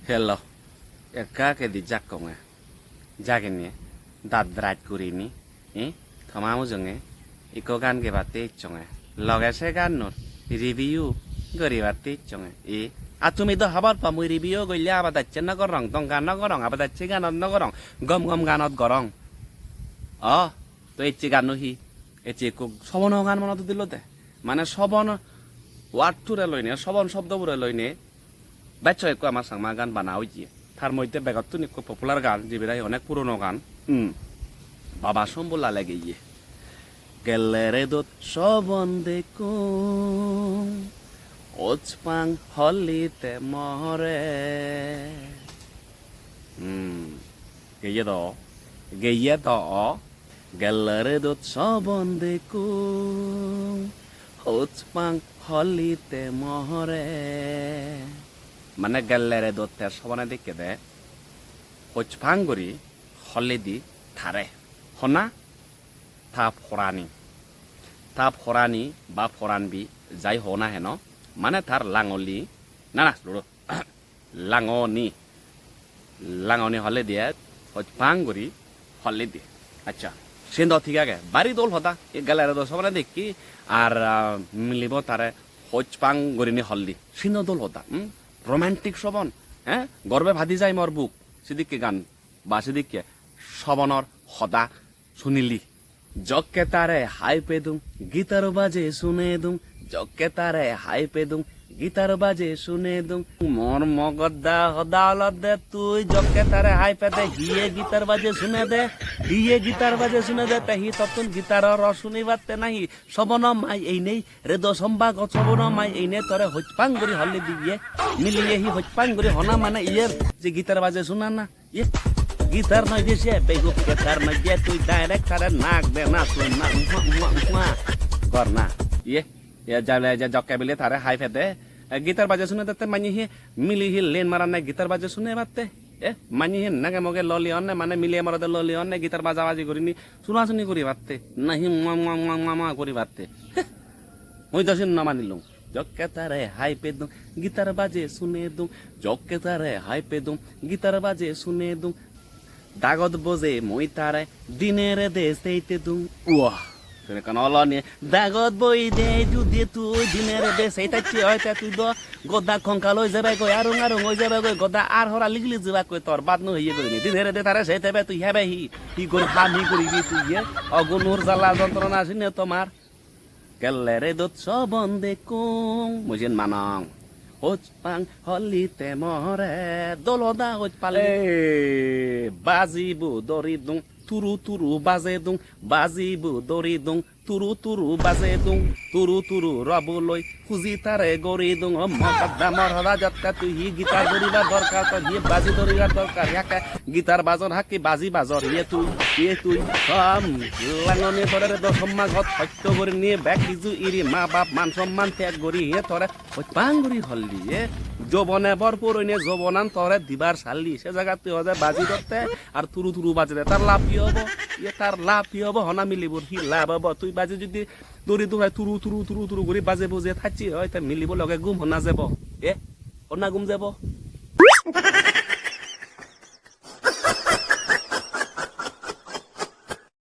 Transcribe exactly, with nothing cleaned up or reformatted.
Hello, ekka ekedi jakkonge. Jaginei, dat brush gurinei, eh, toma mujunge ikko gaan gebatte icchonge. Loge se gaanor review guribatte icchonge. Eh, ar tumi do hobor po mui review golle abadacche no gorong, donga no gorong, abadacche gaanot no gorong, gom gom gaanot gorong. Oh, to ecche gaanno hi? Ecche ikko Sobono gaan monot udilo de. Mane Sobon word-ture loinei, Sobon sobdobore loinei, bej hoyekko ama Changma gaan bana oye. Tar moddhe begottun ikko popular gaan, jibe nahi onek purono gaan. Hmm. Baba Sombolale geye. Gelle redot Sobon dekkung, hojpang holli te more. Hmm. Geye do, geye do, gelle redot Sobon dekkung, hojpang holli te more. Mane gelle redot te Sobone dekkede, hojpang guri holli di tare. Honna? Ta porani. Ta porani ba poranbi jai hona heno. Mane tar langoli. Na, na, luro. Langoni. Langoni holli diye, hojpang guri holli di. Accha, siyen do thik age. Bari dol hoda. E gelle redot Sobone dekki ar, ah, milibo tare hojpang gurinei holli. Siyen do dol hoda. Hmm? Romantic Sobon. Eh? Gorbe phadi jai mor buk. Sidikke gaan ba sidikke Sobonor hoda sunili. Jokke tare hai pedung, guitar baje sune dung. Jokke tare hai pedung, guitar baje sune dung. Mor mogodda hoda olode tui jokke tare hai pede hiye guitar baje sune de, hiye guitar baje sune de, te hi tottun guitar-o ro sunibatte nahi? Sobono mai einei, redo sombagot Sobono mai einei tore hojpang guri holli diye. Miliye hi hojpang guri hona mane iyer je guitar baje sunana? Ye, guitar noi de se, begup guitar noi de, tui direct tare nak de na, tui na, umma, umma, umma. Gor na. Ye, ye, jale, je jokke bile tare hai pede. E, guitar baje sune dette manye hi, mili hi len maranne guitar baje sune batte. E, manye hi nage moge loli onne, mane mili morode loli onne, guitar baja baji gurinei, suna suni guri batte. Nahi, umma, umma, umma, umma, umma guri batte. Heh. Mui do sin no manilung. Jokke tare hai pedung, guitar baje sune dung. Jokke tare hai pedung, guitar baje sune dung. Dagot boje mui tare, dine rede seite dung. Uah, sen ekkan oloni. Dagot boide judi tui dine rede sei tacche oi, te tui do goda konkal oi jebe goi, arung arung oi jebe goi, goda ar hora ligili jebak goi, tor bad no heye gurinei. Dine rede tare sei tebe tui hebe hi? Hi gor ham hi guribi tui ye? Ogunor jala jontrona sine tomar. Gelle redot Sobon dekkung, mui siyen manong. Hojpang holli te more, dol hoda hoj pale. Ei, bajibo dori dung, turu turu baje dung, bajibo dori dung, turu turu baje dung, turu turu robo loi, huji tare gori dung. O mogodda mor hoda jokke tui hi guitar doribar dorkar, tor hi baji doribar dorkar, yakke guitar bajor hakke baji bajor, ye tui, ye tui. Ham, langoni tore redo sombagot hotto gurinei bek hiju iri ma bap man somman teg guri ye tore hojpang guri holli ye. Jobone bor puroine jobonan tore dibar salli. Se jagat tui hode baji dotte ar turu turu bajede. Tar lab hi obo? Ye tar lab hi obo? Hona milibor hi lab obo? Tui baji judi dori durai turu turu turu turu guri baje boje thacche oi, te milibo loge gum honna jebo? E? Honna gum jebo?